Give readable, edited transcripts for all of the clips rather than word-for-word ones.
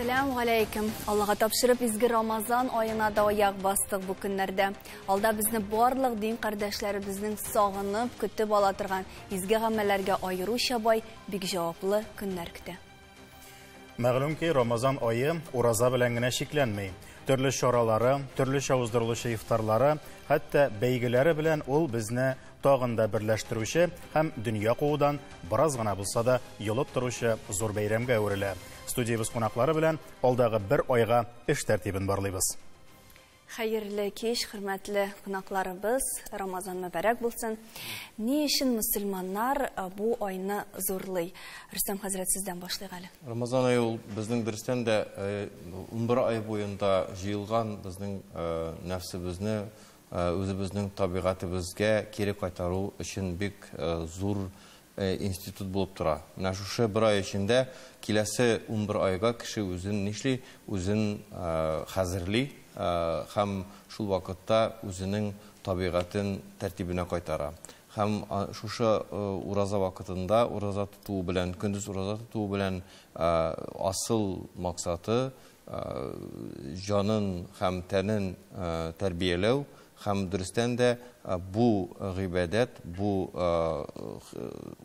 Әссәләмү галәйкем. Аллага тапшырып изге Рамазан аена да аяк бастык бу көннәрдә. Алда безне барлык дин кардәшләребезнең сагынып көтеп ала торган изге гамәлләргә аеруча бай, бик җаваплы көннәр көтә. Мәгълүм ки, Рамазан ае ураза белән генә чикләнми. Төрле чаралары, төрлечә уздырылучы ифтарлары, хәтта бәйгеләре белән ул безне тагын да берләштерүче һәм дөнья куудан бераз гына булса да йолып торучы зур бәйрәмгә әверелә. Студиябез кунаклары белән алдагы бер айга эш тәртибен барлыйбыз. Хәерле кич, хөрмәтле кунакларыбыз, Рамазан мөбарәк булсын. Ни өчен мөселманнар бу айны зурлый? Рөстәм хәзрәт, сездән башлыйк әле. Рамазан ае ул безнең дөрестән дә 11 ай буенда җыелган безнең нәфсебезне, үзебезнең табигатебезгә кире кайтару өчен бик зур институт булып тора. Менә шушы бер ай эчендә киләсе 11 айга кеше үзен нишли? Үзен хәзерли һәм шул вакытта үзенең табигатен тәртибенә кайтара. Һәм шушы ураза вакытында ураза тотуы белән, көндез ураза тотуы белән асыл максаты җанын һәм тәнен тәрбияләү һәм дөрестән дә бу гыйбадәт, бу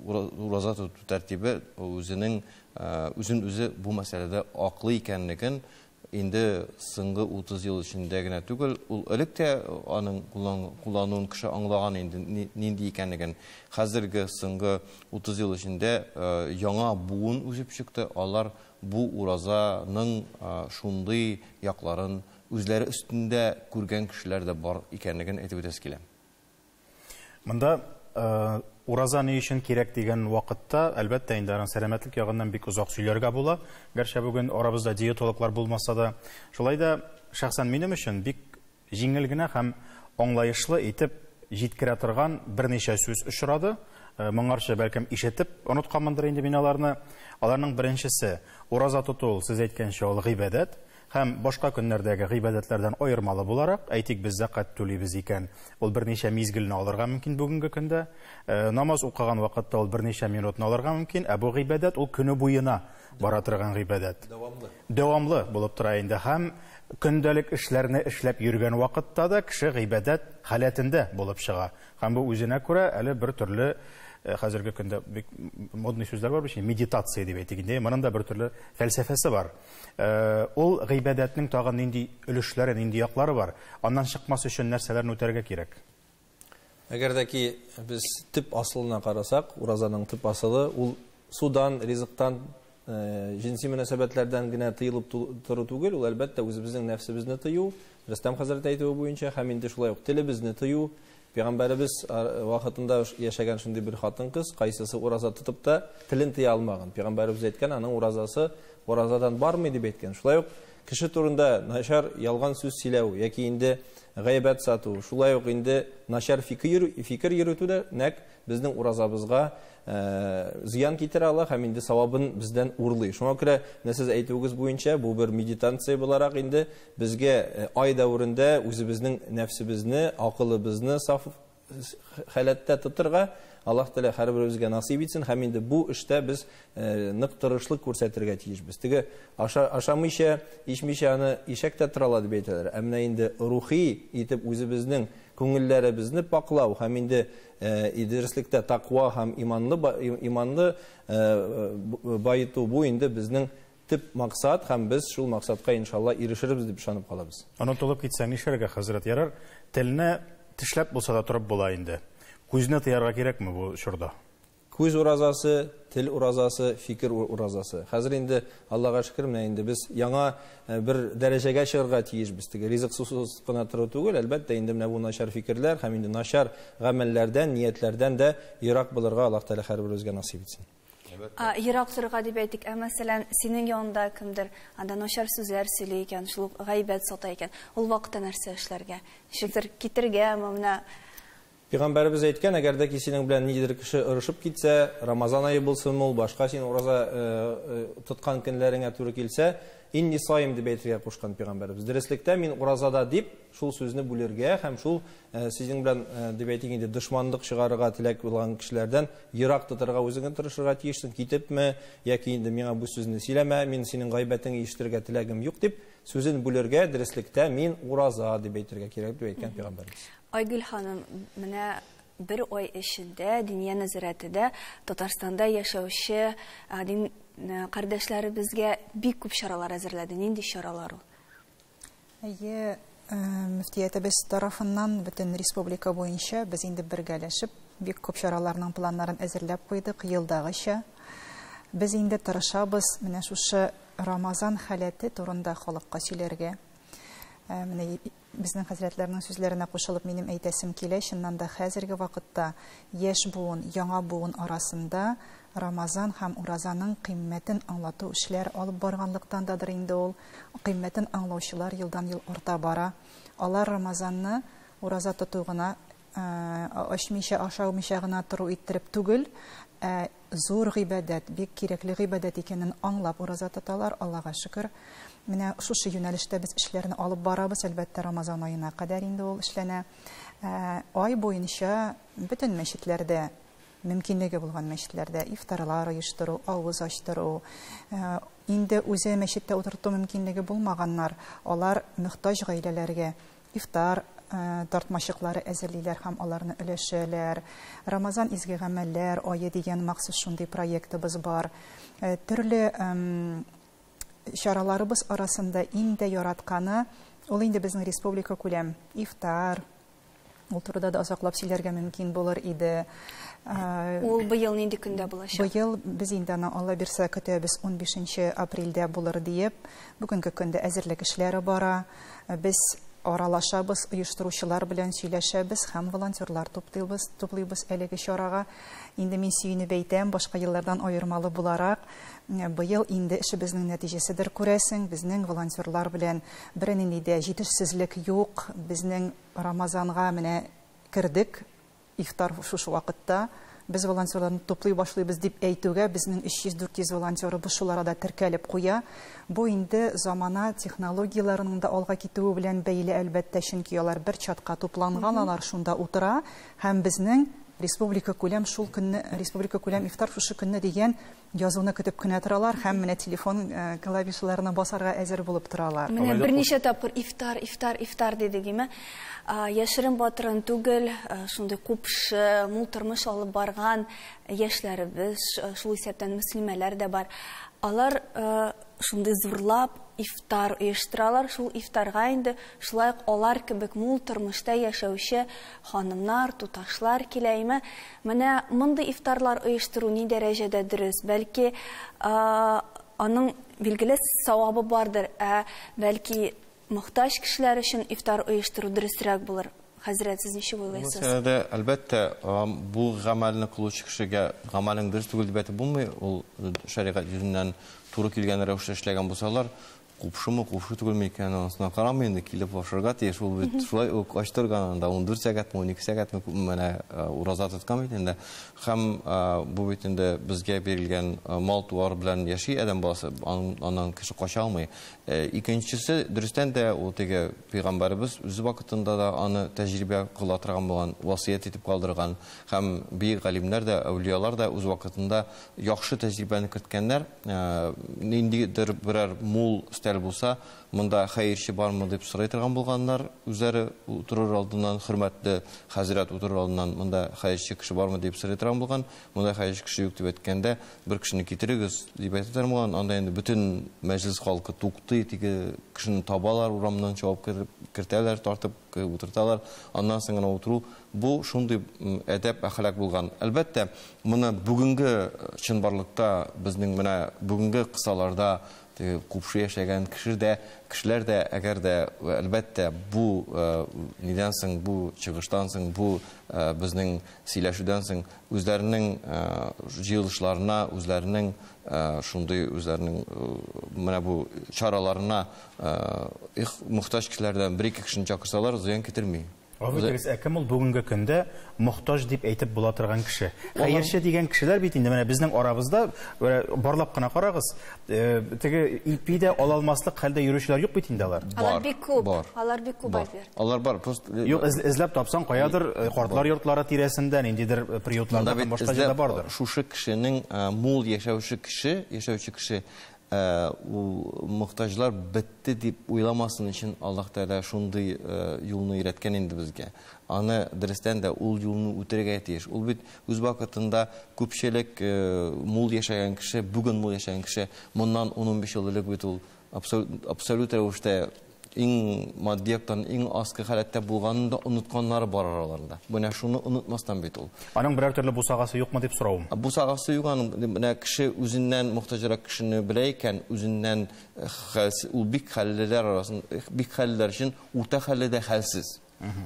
ураза тоту тәртибе үзенең үзен үзе бу мәсьәләдә аклы икәнлеген инде соңгы 30 ел эчендә генә түгел, ул элек тә аның куллануын кеше аңлаган инде нинди икәнлеген. Хәзерге соңгы 30 ел эчендә яңа буын үсеп чыкты, алар бу уразаның шундый якларын үзләре өстендә күргән кешеләр дә бар икәнлеген әйтеп үтәсе килә. Монда ураза ни өчен кирәк дигән вакытта, әлбәттә, инде аның сәламәтлек ягыннан бик озак сөйләргә була. Гәрчә бүген арабызда диетологлар булмаса да, шулай да шәхсән минем өчен бик җиңел генә һәм аңлаешлы итеп җиткерә торган берничә сүз очрады. Моңарчы бәлкем ишетеп онытканмындыр инде мин аларны. Аларның беренчесе ураза тоту, сез әйткәнчә, ул гыйбадәт. Һәм башка көннәрдәге гыйбадәтләрдән аермалы буларак, әйтик, без зәкат түлибез икән, ул берничә мизгелне алырга мөмкин бүгенге көндә. Намаз укыган вакытта ул берничә минутны алырга мөмкин, ә бу гыйбадәт ул көне буена бара торган гыйбадәт. Дәвамлы. Дәвамлы булып тора инде. Һәм көндәлек эшләрне эшләп йөргән вакытта да кеше гыйбадәт халәтендә булып чыга. Һәм бу үзенә күрә әле бер төрле хәзерге көндә бик модный сүзләр бар бит, медитация дип әйтик инде, моның да бер төрле фәлсәфәсе бар. Ул гыйбадәтнең тагын нинди өлешләре, нинди яклары бар? Аннан чыкмас өчен нәрсәләрне үтәргә кирәк? Әгәр дә ки без төп асылына карасак, уразаның төп асылы ул судан, ризыктан, җенси мөнәсәбәтләрдән генә тыелып тору түгел, ул әлбәттә үзебезнең нәфсебезне тыю, Рөстәм хәзрәт әйтүе буенча, һәм инде шулай ук телебезне тыю. Пәйгамбәребез вакытында яшәгән шундый бер хатын-кыз, кайсысы ураза тотып та телен тыя алмаган. Пәйгамбәребез әйткән, аның уразасы уразадан бармый дип әйткән. Шулай ук кеше турында начар ялган сүз сөйләү яки инде гайбәт сату, шулай ук инде начар фикер йөрү дә нәкъ безнең уразабызга зыян китерә ала һәм инде савабын бездән урлый. Шуңа күрә менә сез әйтүегез буенча бу бер медитация буларак инде безгә ай дәверендә үзебезнең нәфсебезне, акылыбызны саф халәттә тотырга Аллаһ Тәгалә һәрберебезгә насыйп итсен һәм инде бу эштә без нык тырышлык күрсәтергә тиешбез. Теге ашамыйча, ичмичә аны ишәк тә тора ала дип әйтәләр. Ә менә инде рухи итеп үзебезнең күңелләребезне паклау һәм инде дәреслектә тақва һәм иманлы баету бу инде безнең төп максат һәм без шул максатка иншалла ирешербез дип ышанып калабыз. Онытылып китсәң нишләргә, хәзрәт? Ярар, телне тешләп булса да торып була инде. Күзне тыярга кирәкме бу чорда? Күз уразасы, тел уразасы, фикер уразасы. Хәзер инде Аллага шөкер, менә инде без яңа бер дәрәҗәгә чыгарга тиешбез. Теге ризык сусыз кына тору түгел, әлбәттә, инде менә бу начар фикерләр һәм инде начар гамәлләрдән, ниятләрдән дә ерак булырга Аллаһ Тәгалә һәрберебезгә насыйп итсен. Ерак торырга дип әйтик, ә мәсәлән, синең янында кемдер анда начар сүзләр сөйли икән, шул ук гайбәт сата икән, ул вакытта нәрсә эшләргә? Ничектер китергәме, менә? Пәйгамбәребез әйткән, әгәр дә ки синең белән ниндидер кеше ырышып китсә, Рамазан ае булсынмы ул, башка син ураза тоткан көннәреңә туры килсә, инни саим дип әйтергә кушкан пәйгамбәребез. Дөреслектә мин уразада дип шул сүзне бүлергә һәм шул сезнең белән дип әйтик инде дошманлык чыгарырга теләк булган кешеләрдән ерак тотарга үзеңне тырышырга тиешсең. Китепме яки инде миңа бу сүзне сөйләмә, мин синең гайбәтеңне ишетергә теләгем юк дип сүзен бүлергә, дөреслектә мин ураза дип әйтергә кирәк дип әйткән пәйгамбәребез. Айгөл ханым, менә бер ай эчендә Диния нәзарәте дә Татарстанда яшәүче дин кардәшләребезгә бик күп чаралар әзерләде. Нинди чаралар ул? Әйе, мөфтиятебез тарафыннан бөтен республика буенча без инде бергәләшеп бик күп чараларның планнарын әзерләп куйдык елдагыча. Без инде тырышабыз менә шушы Рамазан халәте турында халыкка сөйләргә. Менә безнең хәзрәтләрнең сүзләренә кушылып минем әйтәсем килә, чыннан да хәзерге вакытта яшь буын, яңа буын арасында Рамазан һәм уразаның кыйммәтен аңлату эшләр алып барганлыктан дадыр инде ул. Кыйммәтен аңлаучылар елдан-ел арта бара. Алар Рамазанны ураза тоту гына, ачмыйча, ашамыйча гына тору иттереп түгел, ә зур гыйбадәт, бик кирәкле гыйбадәт икәнен аңлап ураза тоталар, Аллага шөкер. Менә шушы юнәлештә без эшләрне алып барабыз, әлбәттә, Рамазан аена кадәр инде ул эшләнә. Ай буенча бөтен мәчетләрдә, мөмкинлеге булган мәчетләрдә ифтарлар оештыру, авыз ачтыру, инде үзе мәчеттә утырту мөмкинлеге булмаганнар, алар мөхтаҗ гаиләләргә ифтар тартмачыклары әзерлиләр һәм аларны өләшәләр. Рамазан изге гамәлләр ае дигән махсус шундый проектыбыз бар. Төрле чараларыбыз арасында иң дә яратканы ул инде безнең республика күләм ифтар. Ул турыда да озаклап сөйләргә мөмкин булыр иде. Ул быел нинди көндә булачак? Быел без инде аны Алла бирсә көтәбез 15 апрельдә булыр диеп. Бүгенге көндә әзерлек эшләре бара. Без аралашабыз, оештыручылар белән сөйләшәбез һәм волонтерлар туплыйбыз әлеге чарага. Инде мин сөенеп әйтәм, башка еллардан аермалы буларак, быел инде эшебезнең нәтиҗәседер күрәсең, безнең волонтерлар белән бернинди дә җитешсезлек юк. Безнең Рамазанга менә кердек, ифтар шушы вакытта без волонтерларны туплый башлыйбыз дип әйтүгә безнең 300-400 волонтерыбыз шул арада теркәлеп куя. Бу инде замана технологияләренең дә алга китүе белән бәйле әлбәттә, чөнки алар бер чатка тупланган, алар шунда утыра һәм безнең республика күләм шул көнне, республика күләм ифтар шушы көнне дигән язуны көтеп кенә торалар һәм менә телефон клавишаларына басарга әзер булып торалар. Менә берничә тапкыр ифтар, ифтар, ифтар диде гиме. Яшерен батырын түгел, шундый купшы, мул тормыш алып барган яшьләребез, шул исәптән мөслимәләр дә бар. Алар шундый зурлап ифтар оештыралар, шул ифтарга инде шулай ук алар кебек мул тормышта яшәүче ханымнар, туташлар килә име. Менә мондый ифтарлар оештыру ни дәрәҗәдә дөрес? Бәлки аның билгеле савабы бардыр, ә бәлки мохтаҗ кешеләр өчен ифтар оештыру дөресрәк булыр. Хәзрәт, сез ничек уйлыйсыз? Бу мәсьәләдә, әлбәттә, бу гамәлне кылучы кешегә гамәлең дөрес түгел дип әйтеп булмый, ул шәригать йөзеннән туры килгән рәвештә эшләгән булсалар, купшымы, купшы түгелме икән, анысына карамый инде, килеп ашарга тиеш. Ул бит шулай ук ач торган анда 14 сәгатьме, 12 сәгатьме күпме менә ураза тоткан бит инде. Һәм бу бит инде безгә бирелгән мал-туар белән яши адәм баласы, аннан кеше кача алмый. Икенчесе, дөрестән дә ул теге пәйгамбәребез үзе вакытында да аны тәҗрибә кыла торган булган, васыять итеп калдырган һәм бөек галимнәр дә, әүлиялар да үз вакытында яхшы тәҗрибәне керткәннәр. Ниндидер берәр мул өстәл булса, монда хәерче бармы дип сорый торган булганнар, үзләре утырыр алдыннан, хөрмәтле хәзрәт утырыр алдыннан, монда хәерче кеше бармы дип сорый торган булган, монда хәерче кеше юк дип әйткәндә, бер кешене китерегез дип әйтә торган булган, анда инде бөтен мәҗлес халкы туктый, теге кешене табалар, урамнан чабып кертәләр, тартып утырталар, аннан соң гына утыру. Бу шундый әдәп, әхлак булган. Әлбәттә, моны бүгенге чынбарлыкта, безнең менә бүгенге кысаларда теге купшы яшәгән кешеләр дә, әгәр дә, әлбәттә, бу нидән соң, бу чыгыштан соң, бу безнең сөйләшүдән соң үзләренең җыелышларына, үзләренең шундый үзләренең менә бу чараларына мохтаҗ кешеләрдән бер-ике кешене чакырсалар, зыян китерми. Гафу итегез, ә кем ул бүгенге көндә мохтаҗ дип әйтеп була торган кеше? Хәерче дигән кешеләр бит инде менә безнең арабызда, барлап кына карагыз, теге ипи дә ала алмаслык хәлдә йөрүчеләр юк бит инде алар. Алар бик күп. Алар бик күп, Альберт. Алар бар, просто юк, эзләп тапсаң, каядыр картлар йортлары тирәсендә, ниндидер приютларда һәм башка җирдә бардыр. Шушы кешенең мул яшәүче кеше, яшәүче кеше ул мохтаҗлар бетте дип уйламасын өчен Аллаһ Тәгалә шундый юлны өйрәткән инде безгә. Аны дөрестән дә ул юлны үтәргә тиеш. Ул бит үз вакытында күпчелек мул яшәгән кеше, бүген мул яшәгән кеше, моннан 10-15 ел элек бит ул абсолют рәвештә иң матди яктан иң аскы халәттә булганын да онытканнары бар араларында. Менә шуны онытмастан бит ул. Аның берәр төрле бусагасы юкмы дип соравым. Бусагасы юк аның. Менә кеше үзеннән мохтаҗрак кешене белә икән, үзеннән ул бик хәллеләр арасында, бик хәллеләр өчен урта хәлле дә хәлсез.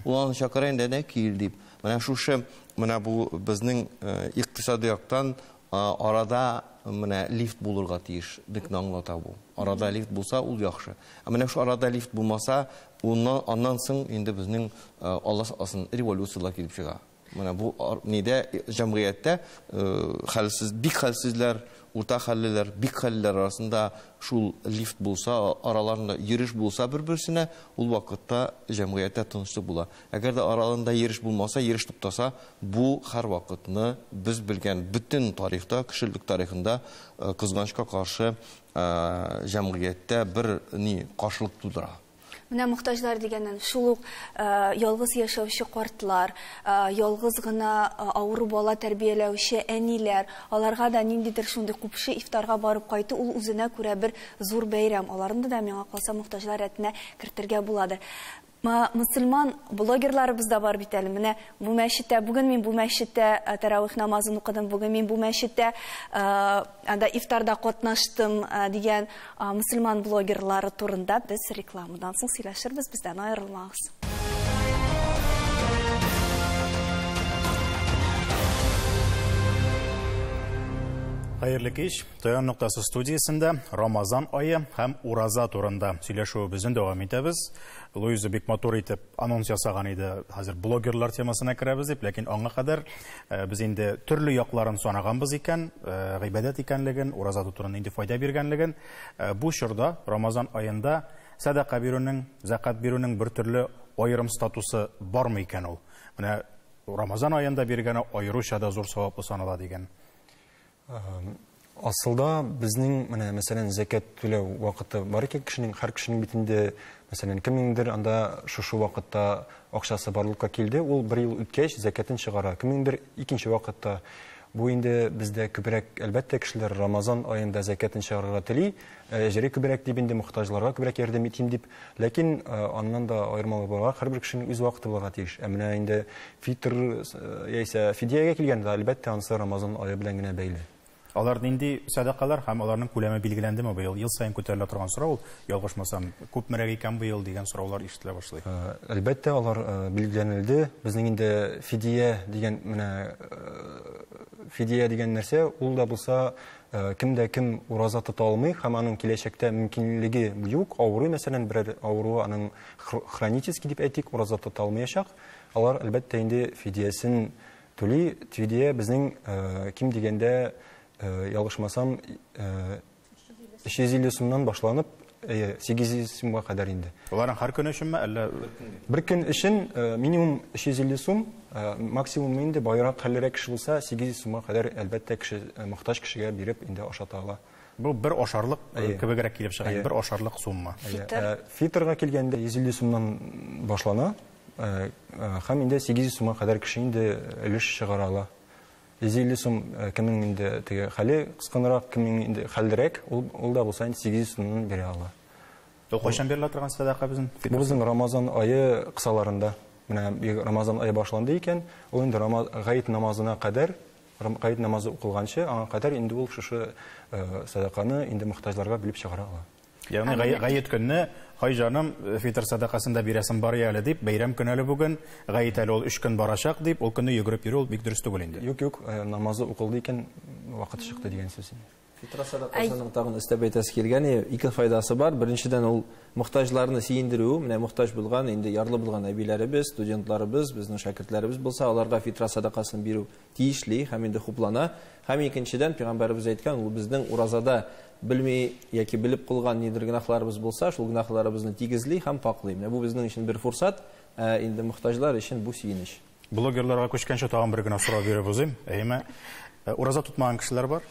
Ул аны чакыра инде, әнә кил дип. Менә шушы, менә бу безнең икътисади яктан арада менә лифт булырга тиеш, дикне аңлата бу. Арада лифт булса, ул яхшы. Ә менә шу арада лифт булмаса, аннан соң инде безнең Алла сакласын революциялар килеп чыга. Менә бу нидә җәмгыятьтә хәлсез, бик хәлсезләр, урта хәллеләр, бик хәллеләр арасында шул лифт булса, араларында йөреш булса бер-берсенә, ул вакытта җәмгыятьтә тынычлык була. Әгәр дә араларында йөреш булмаса, йөреш туктаса, бу һәр вакытны без белгән бөтен тарихта, кешелек тарихында кызганычка каршы җәмгыятьтә бер ни каршылык тудыра. Менә мохтаҗлар дигәннән, шул ук ялгыз яшәүче картлар, ялгыз гына авыру бала тәрбияләүче әниләр, аларга да ниндидер шундый купшы ифтарга барып кайту ул үзенә күрә бер зур бәйрәм. Аларны да миңа калса мохтаҗлар рәтенә кертергә буладыр. Мусульман блогерларыбыз да бар бит әле. Менә бу мәчеттә, бүген мин бу мәчеттә тәравих намазын укыдым, бүген мин бу мәчеттә анда ифтарда катнаштым дигән мусульман блогерлары турында без рекламадан соң сөйләшербез, бездән аерылмагыз. Хәерле кич. Таян ноктасы студиясендә Рамазан айы һәм ураза турында сөйләшүебезне дәвам итәбез. Луиза бик матур итеп анонс ясаган иде. Хәзер блогерлар темасына керәбез дип, ләкин аңа кадәр без инде төрле якларын санаганбыз икән, гыйбадәт икәнлеген, ураза тотуның нинди файда биргәнлеген. Бу чорда Рамазан аенда сәдака бирүнең, закат бирүнең бер төрле аерым статусы бармы икән ул? Менә Рамазан аенда биргәне аеруча да зур саваплы санала дигән. Асылда безнең менә мәсәлән закат түләү вакыты бар икән кешенең, һәр кешенең бит инде мәсәлән кемнеңдер анда шушы вакытта акчасы барлыкка килде, ул бер ел үткәч закатын чыгара. Кемнеңдер икенче вакытта. Бу инде бездә күбрәк әлбәттә кешеләр Рамазан аенда закатын чыгарырга тели, әҗере күбрәк дип инде мохтаҗларга күбрәк ярдәм итим дип, ләкин аннан да аермалы буларак һәрбер кешенең үз вакыты булырга тиеш. Ә менә инде фитр яисә фидиягә килгәндә әлбәттә анысы Рамазан ае белән генә бәйле. Алар нинди сәдакалар һәм аларның күләме билгеләндеме быел? Ел саен күтәрелә торган сорау ул, ялгышмасам, күпмерәк икән быел дигән сораулар ишетелә башлый. Әлбәттә, алар билгеләнелде. Безнең инде фидия дигән менә фидия дигән нәрсә, ул да булса кем дә кем ураза тота алмый һәм аның киләчәктә мөмкинлеге юк, авыру, мәсәлән, берәр авыруы аның хронический дип әйтик, ураза тота алмаячак. Алар әлбәттә инде фидиясен түли. Фидия безнең ким дигәндә, ялгышмасам, 350 сумнан башланып, 800 сумга кадәр инде. Аларның һәр көн өченме, әллә бер көн өчен минимум 350 сум, максимум инде байрак хәллерәк кеше булса 800 сумга кадәр әлбәттә кеше мохтаҗ кешегә биреп инде ашата ала. Бу бер ашарлык кебегрәк килеп чыга, бер ашарлык сумма. Фитрга килгәндә 150 сумнан башлана, һәм инде 800 сумга кадәр кеше инде өлеш чыгара ала. 150 сум кемнең инде теге хәле кысканрак, кемнең инде хәллерәк, ул да булса инде 800 сумнан бирә ала. Ул кайчан бирелә торган сәдака безнең? Бу безнең Рамазан ае кысаларында. Менә Рамазан ае башланды икән, ул инде гает намазына кадәр, гает намазы укылганчы, аңа кадәр инде ул шушы сәдаканы инде мохтаҗларга бүлеп чыгара ала. Ягъни гает көнне, хай җаным, фитр сәдакасын да бирәсем бар әле дип, бәйрәм көне әле бүген, гает әле ул 3 көн барачак дип, ул көнне йөгереп йөрү ул бик дөрес түгел инде. Юк, юк, намазы укылды икән, вакыт чыкты дигән сүз инде. Фитра сәдакасының тагын өстәп әйтәсе килгән, ике файдасы бар. Беренчедән, ул мохтаҗларны сөендерү, менә мохтаҗ булган, инде ярлы булган әбиләребез, студентларыбыз, безнең шәкертләребез булса, аларга фитра сәдакасын бирү тиешле һәм инде хуплана. Һәм икенчедән, пәйгамбәребез әйткән, ул безнең уразада белми яки белеп кылган нидер гөнаһларыбыз булса, шул гөнаһларыбызны тигезли һәм паклый. Менә бу безнең өчен бер фурсат, ә инде мохтаҗлар өчен бу сөенеч. Блогерларга күчкәнче тагын бер генә сорау биреп узыйм. Әйеме, ураза тотмаган кешеләр бар.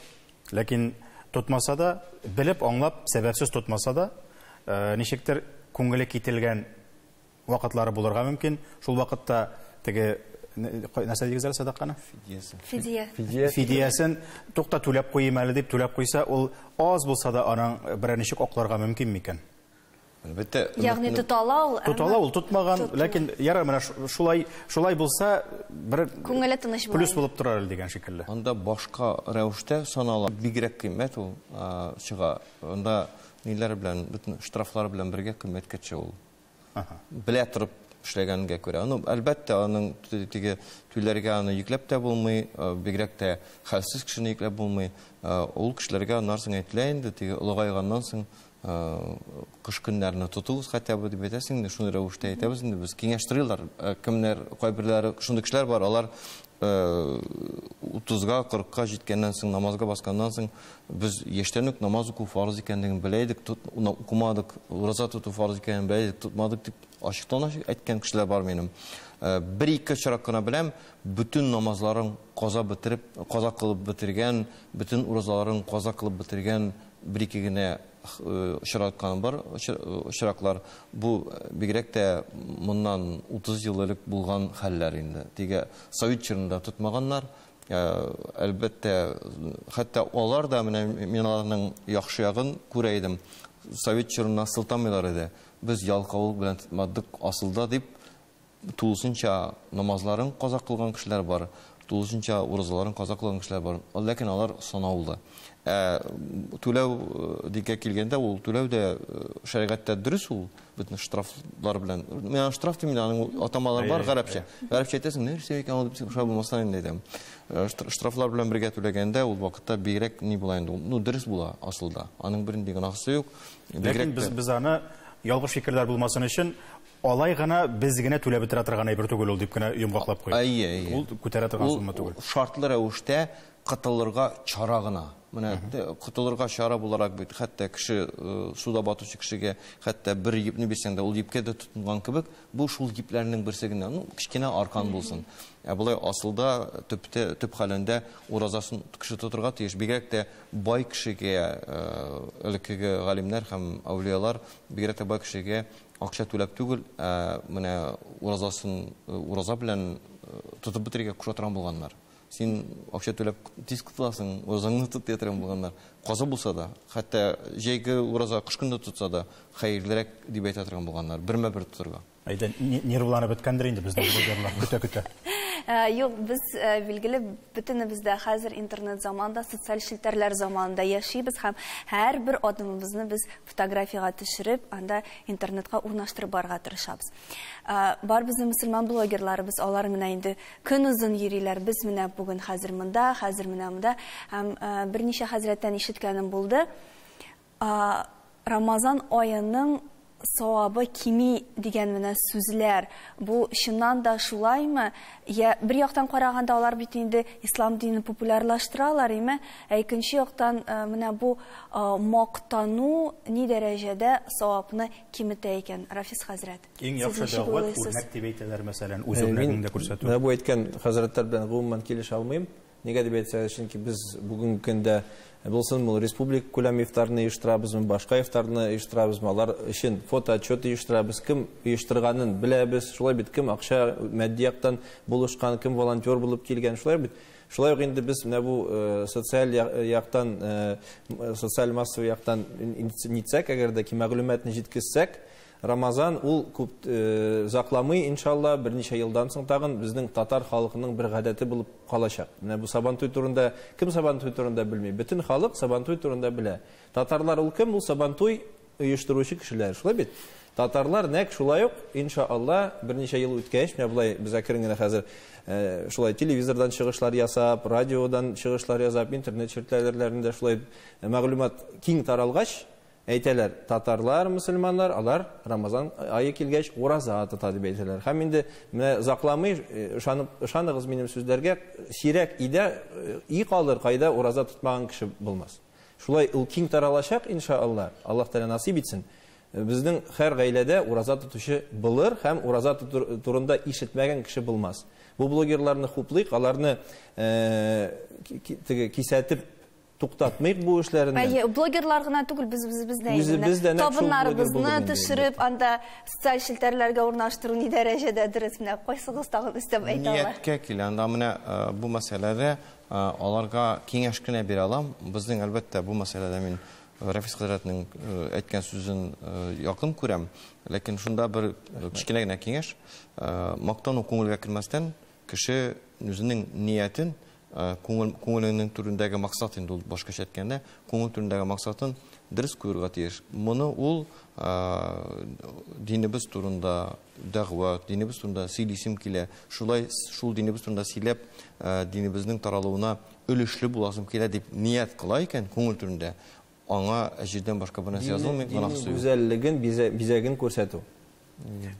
Ләкин тотмаса да, белеп, аңлап, сәбәпсез тотмаса да, ничектер күңеле кителгән вакытлары булырга мөмкин. Шул вакытта теге нәрсә дигез әле сәдаканы? Фидиясе. Фидия. Фидия. Фидиясен тукта түләп куйым әле дип түләп куйса, ул аз булса да аның берәр ничек акларга мөмкин микән? Әлбәттә, Ягъни тота ала ул, Тота ала ул, тотмаган, ләкин ярар, менә шулай, шулай булса, бер күңеле тыныч була. Плюс булып торар әле дигән шикелле. Анда башка рәвештә санала, бигрәк кыйммәт ул чыга. Анда ниләр белән, бөтен штрафлар белән бергә кыйммәткә төшә ул. Белә торып эшләгәнгә күрә. Ну, әлбәттә, аның теге түләргә аны йөкләп тә булмый, бигрәк тә хәлсез кешене йөкләп булмый. Ул кешеләргә аннан соң әйтелә инде, теге олыгайганнан соң кыш көннәрне тотыгыз хотя бы дип әйтәсең инде, шундый рәвештә әйтәбез инде без. Киңәштерәләр, кемнәр, кайберләре шундый кешеләр бар, алар 30-га, 40-ка җиткәннән соң, намазга басканнан соң, без яшьтән үк намаз уку фарыз икәнлеген белә идек, укымадык, ураза тоту фарыз икәнен белә идек, тотмадык дип ачыктан-ачык әйткән кешеләр бар минем. Бер-ике очрак кына беләм, бөтен намазларын каза бетереп, каза кылып бетергән, бөтен уразаларын каза кылып бетергән бер-ике генә очратканым бар, очраклар. Бу бигрәк тә моннан 30 ел элек булган хәлләр инде. Теге совет чорында тотмаганнар. Әлбәттә, хәтта алар да менә мин аларның яхшы ягын күрә идем. Совет чорына сылтамыйлар иде. Без ялкаулык белән тотмадык асылда дип тулысынча намазларын каза кылган кешеләр бар, тулысынча уразаларын каза кылган кешеләр бар. Ләкин алар санаулы. Түләү дигә килгәндә, ул түләү дә шәригатьтә дөрес ул, бөтен штрафлар белән. Мин аны штраф дим, аның атамалары бар гарәпчә. Гарәпчә әйтәсең, нәрсә икән ул дип сорап булмаса инде әйтәм. Штрафлар белән бергә түләгәндә ул вакытта бигрәк ни була инде ул? Ну, дөрес була асылда. Аның бернинди гөнаһысы юк. Ләкин Бигрәк тә без аны ялгыш фикерләр булмасын өчен алай гына без генә түләп бетерә торган әйбер түгел ул дип кенә йомгаклап куйдык. Әйе, әйе. Ул күтәрә торган Ул сумма түгел. Шартлы рәвештә кытылырга чара гына. Менә кытылырга чара буларак бит, хәтта кеше суда батучы кешегә хәтта бер йепне бирсәң дә, ул йепкә дә тотынган кебек, бу шул йепләрнең берсе генә, ну, кечкенә аркан булсын. Ә болай асылда төптә, төп хәлендә уразасын кеше тотырга тиеш. Бигрәк тә бай кешегә, элеккеге галимнәр һәм әүлиялар, бигрәк тә бай кешегә акча түләп түгел, ә менә уразасын, ураза белән тотып бетерергә куша торган булганнар. Син акча түләп тиз котыласың, уразаңны тот дия торган булганнар. Каза булса да, хәтта җәйге ураза кыш көндә тотса да, хәерлерәк дип әйтә торган булганнар, бермә-бер тотырга. Әйдә, нервланып беткәндер инде безнең блогерлар, көтә-көтә. Юк, без билгеле бөтенебез дә хәзер интернет заманында, социаль челтәрләр заманында яшибез һәм һәрбер адымыбызны без фотографиягә төшереп, анда интернетка урнаштырып барырга тырышабыз. Бар безнең мөселман блогерларыбыз, алар менә инде көн озын йөриләр. Без менә бүген хәзер монда, хәзер менә монда. Һәм берничә хәзрәттән ишеткәнем булды. Рамазан аеның савабы кими дигән менә сүзләр. Бу чыннан да шулаймы? Я бер яктан караганда алар бит инде ислам динен популярлаштыралар, име? Ә икенче яктан менә бу мактану ни дәрәҗәдә савапны киметә икән, Рафис хәзрәт? Иң Сез яхшы ничек дәгъват уйлыйсыз? үрнәк дип әйтәләр, мәсәлән, үз Мин үрнәгеңне дә күрсәтү. Менә бу әйткән хәзрәтләр белән гомумән килешә алмыйм. Нигә дип әйтсәгез, чөнки без бүгенге көндә булсын, ул республика күләм ифтарны оештырабызмы, башка ифтарны оештырабызмы, алар өчен фотоотчет оештырабыз, кем оештырганын беләбез, шулай бит, кем акча матди яктан булышкан, кем волонтер булып килгән, шулай бит. Шулай ук инде без менә бу социаль яктан, социаль массовый яктан нитсәк, әгәр дә ки мәгълүматны җиткезсәк, Рамазан ул күп озакламый, иншалла, берничә елдан соң тагын безнең татар халкының бер гадәте булып калачак. Менә бу Сабантуй турында, кем Сабантуй турында белми? Бөтен халык Сабантуй турында белә. Татарлар ул кем? Ул Сабантуй оештыручы кешеләр, шулай бит? Татарлар нәкъ шулай ук, иншалла, берничә ел үткәч, менә болай без әкрен генә хәзер шулай телевизордан чыгышлар ясап, радиодан чыгышлар ясап, интернет челтәрләрендә шулай мәгълүмат киң таралгач, әйтәләр, татарлар, мөселманнар, алар Рамазан ае килгәч ураза тота дип әйтәләр. Һәм инде менә озакламый, ышаныгыз минем сүзләргә, сирәк өйдә өй калыр, кайда ураза тотмаган кеше булмас. Шулай ул киң таралачак, иншалла, Аллаһ Тәгалә насыйп итсен. Безнең һәр гаиләдә ураза тотучы булыр һәм ураза турында ишетмәгән кеше булмас. Бу блогерларны хуплыйк, аларны теге кисәтеп туктатмыйк бу эшләрен. Әйе, блогерлар гына түгел, без үзебез дә инде табыннарыбызны төшереп, анда социаль челтәрләргә урнаштыру ни дәрәҗәдә дөрес, менә кайсыгыз тагын өстәп әйтә ала? Нияткә килә, анда менә бу мәсьәләдә аларга киңәш кенә бирә алам. Безнең әлбәттә бу мәсьәләдә мин Рафис хәзрәтнең әйткән сүзен якын күрәм, ләкин шунда бер кечкенә генә киңәш, мактану күңелгә кермәстән, кеше үзенең ниятен, күңеленең түрендәге максат инде ул башкача әйткәндә, күңел түрендәге максатын дөрес куярга тиеш. Моны ул динебез турында дәгъва, динебез турында сөйлисем килә, шулай шул динебез турында сөйләп, динебезнең таралуына өлешле буласым килә дип ният кыла икән күңел түрендә, аңа әҗердән башка бер нәрсә язылмый, гөнаһ юк. Гүзәллеген, бизәген күрсәтү.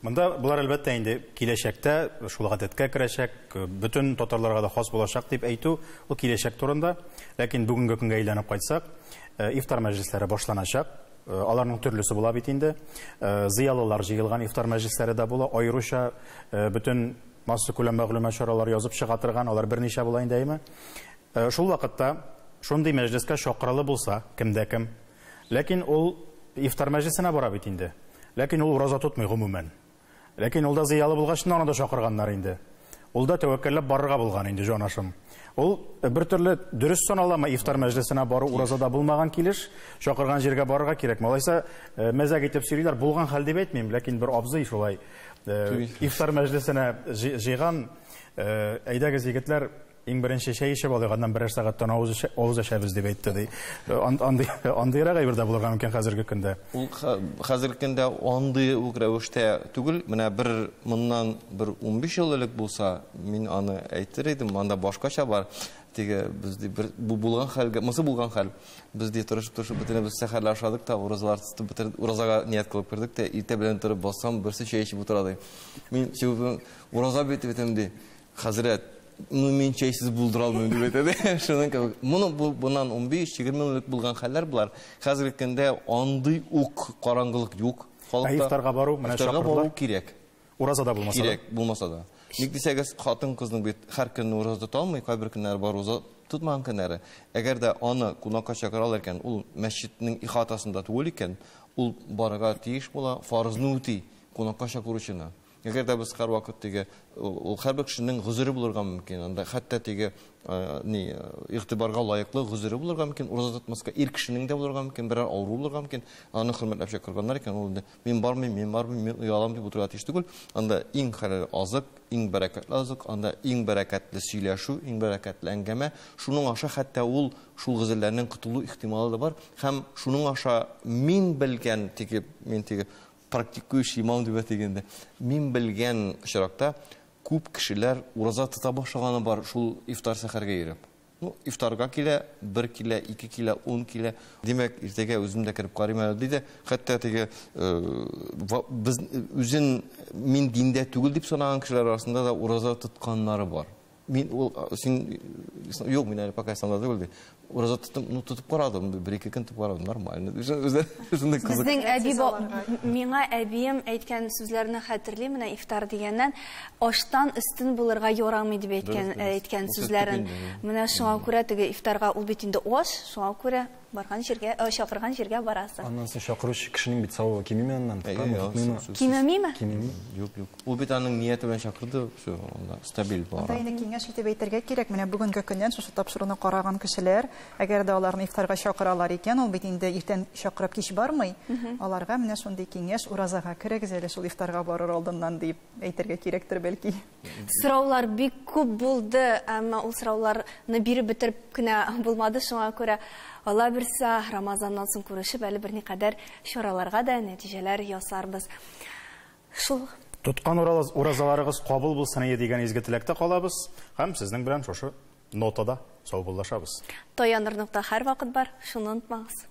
Монда булар әлбәттә инде киләчәктә шул гадәткә керәчәк, бөтен татарларга да хас булачак дип әйтү, ул киләчәк турында. Ләкин бүгенге көнгә әйләнеп кайтсак, ифтар мәҗлесләре башланачак. Аларның төрлесе була бит инде. Зыялылар җыелган ифтар мәҗлесләре дә була. Аеруча бөтен массакүләм мәгълүмат чаралары язып чыга торган, алар берничә була инде, әйме? Шул вакытта шундый мәҗлескә чакырылы булса, кемдә кем. Ләкин ул ифтар мәҗлесенә бара бит инде. Ләкин ул ураза тотмый гомумән. Ләкин ул да зыялы булгач, аны да чакырганнар инде. Ул да тәвәккәлләп барырга булган инде, җанашым. Ул бер төрле дөрес саналамы ифтар мәҗлесенә бару уразада булмаган килеш, чакырган җиргә барырга кирәк. Алайса мәзәк итеп сөйлиләр, булган хәл дип әйтмим, ләкин бер абзый шулай ифтар мәҗлесенә җыйган, әйдәгез егетләр, иң беренче чәй эчеп алыйк, аннан берәр сәгатьтән авыз эчәбез дип әйтте ди. Андыйрак әйбер дә булырга мөмкин хәзерге көндә. Ул хәзерге көндә андый ук рәвештә түгел. Менә бер моннан бер 15 ел элек булса, мин аны әйтер идем, анда башкача бар. Теге без ди бер бу булган хәлгә, монысы булган хәл. Без ди тырышып-тырышып бөтенебез сәхәрләр ашадык та, уразалар тотып бетердек, уразага ният кылып кердек тә, иртә белән торып бассам, берсе чәй эчеп утыра ди. Мин чыгып ураза бит битем ди. Хәзрәт, ну мин чәйсез булдыра алмыйм дип әйтә. Шуның кебек. Моны бу bundan 15-20 ел элек булган хәлләр булар. Хәзерге көндә андый ук караңгылык юк. Халыкта ифтарга бару, менә ифтарга бару кирәк. Уразада булмаса да. Кирәк булмаса да. Ник дисәгез, хатын-кызның бит һәр көнне ураза тота алмый, кайбер көннәре бар ураза тотмаган көннәре. Әгәр дә аны кунакка чакыралар икән, ул мәчетнең ихатасында түгел икән, ул барырга тиеш була, фарызны үти кунакка чакыручыны. Әгәр дә без һәр вакыт теге, ул һәрбер кешенең гозере булырга мөмкин, анда хәтта теге, ни, игътибарга лаеклы гозере булырга мөмкин, ураза тотмаска ир кешенең дә булырга мөмкин, берәр авыру булырга мөмкин, аны хөрмәтләп чакырганнар икән, ул инде мин бармыйм, мин бармыйм, мин оялам дип утырырга тиеш түгел. Анда иң хәләл азык, иң бәрәкәтле азык, анда иң бәрәкәтле сөйләшү, иң бәрәкәтле әңгәмә. Шуның аша хәтта ул шул гозерләрнең котылу ихтималы да бар һәм шуның аша мин белгән теге, мин теге практикующий имам дип әйтгәндә, мин белгән очракта күп кешеләр ураза тота башлаганы бар шул ифтар сәхәргә йөреп. Ну, ифтарга килә, 1 килә, 2 килә, 10 килә. Димәк, иртәгә үзем дә кереп карыйм әле диде. Хәтта теге, без үзен мин диндә түгел дип санаган кешеләр арасында да ураза тотканнары бар. Мин ул, син, юк, мин әле пока исламда түгел ди. Ураза тоттым, ну, тотып карадым, бер-ике көн тотып карадым, нормально. Шундай кызык. Безнең әби миңа әбием әйткән сүзләрне хәтерлим, менә ифтар дигәннән, аштан өстен булырга ярамый дип әйткән Ул сүзләрен. сүз күп инде. Менә шуңа күрә теге ифтарга ул бит инде аш, шуңа күрә барган җиргә, чакырган җиргә барасың. Аннан соң чакыручы кешенең бит савабы кимиме аннан? Әйе, Тотамы, әйе, тотмыймы? сүз, сүз. Кимемиме? Кимеми. Юк, юк. Ул бит аның нияте белән чакырды, всё, анда стабиль бара. Анда инде киңәш итеп әйтергә кирәк, менә бүгенге көннән шушы тапшыруны караган кешеләр Әгәр дә аларны ифтарга чакыралар икән, ул бит инде иртән чакырып кич бармый. Аларга менә шундый киңәш, уразага керегез әле шул ифтарга барыр алдыннан дип әйтергә кирәктер бәлки. Сораулар бик күп булды, әмма ул сорауларны биреп бетереп кенә булмады, шуңа күрә Алла бирсә, Рамазаннан соң күрешеп, әле берникадәр чараларга да нәтиҗәләр ясарбыз. Шул. Тоткан уразаларыгыз кабул булсын ие дигән изге теләктә калабыз һәм сезнең белән шушы нотада саубуллашабыз. Таяныр нокта һәрвакыт бар, шуны онытмагыз.